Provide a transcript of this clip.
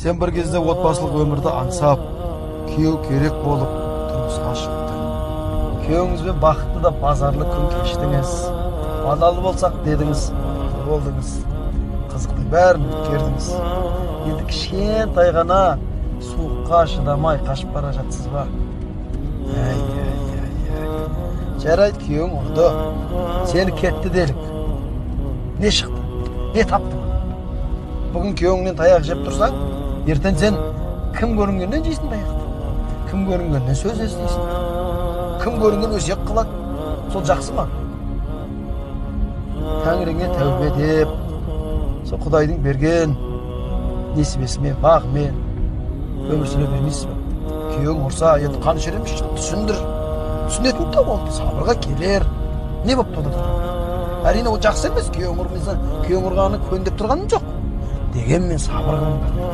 Сен бір кезде отбасылық өмірді аңсап, күйеу керек болып тұрмысқа шықтың. Күйеуіңізбен бақытты да базарлы күн кештіңіз. Балалы болсақ дедіңіз, балалы болдыңыз. Қызықтың бәрін өткердіңіз. Енді кішкентай ғана суыққа шыдамай қашып бара жатсыз ба? Әй, әй, әй, әй. Жарайды, күйеуің ұрды. Сені кетті делік. Не шықты? Не таптың? Бүгін күйеуіңнен таяқ жеп тұрсаң, ертең сен кім көрінгеннен жейсің таяқты? Кім көрінгеннен сөз естисің? Кім көрінген өсек қылады? Сол жақсы ма? Тәңіріңе тәубе деп, сол Құдайдың берген несібесімен, бағымен өмір сүре бермейсіз бе? Күйеуің ұрса, енді қанішер емес, түсіндір. Түсінетін де ол, сабырға келер. Не болып онда тұрған? Әрине, ол жақсы емес, күйеуің ұрмаса, күйеуің ұрғаны көн деп тұрғаным жоқ. Дегенмен сабыр қылыңдар.